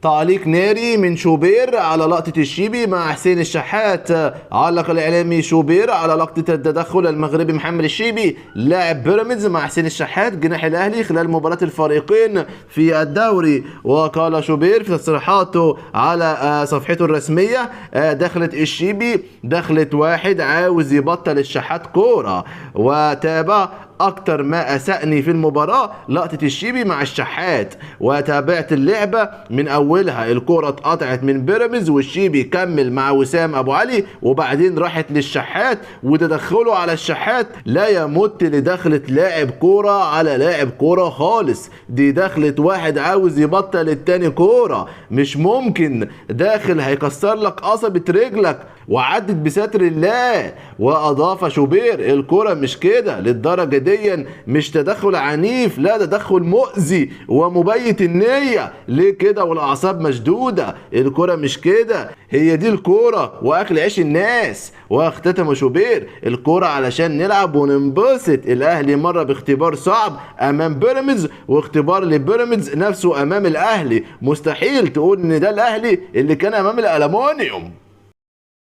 تعليق ناري من شوبير على لقطة الشيبي مع حسين الشحات. علق الإعلامي شوبير على لقطة التدخل المغربي محمد الشيبي لاعب بيراميدز مع حسين الشحات جناح الأهلي خلال مباراة الفريقين في الدوري. وقال شوبير في تصريحاته على صفحته الرسمية: دخلت الشيبي دخلت واحد عاوز يبطل الشحات كورة. وتابع: اكتر ما اسأني في المباراة لقطة الشيبي مع الشحات، وتابعت اللعبة من اولها، الكرة اتقطعت من بيراميدز والشيبي كمل مع وسام ابو علي وبعدين راحت للشحات، وتدخله على الشحات لا يمت لدخلة لاعب كورة على لاعب كورة خالص، دي دخلة واحد عاوز يبطل التاني كورة، مش ممكن، داخل هيكسر لك قصبة رجلك، وعدت بستر الله. واضاف شوبير: الكرة مش كده للدرجة دي، مش تدخل عنيف، لا تدخل مؤذي ومبيت النية، ليه كده والاعصاب مشدودة؟ الكرة مش كده، هي دي الكرة واكل عيش الناس. واختتم شوبير: الكرة علشان نلعب وننبسط، الاهلي مر باختبار صعب امام بيراميدز واختبار لبيراميدز نفسه امام الاهلي، مستحيل تقول ان ده الاهلي اللي كان امام الالومنيوم.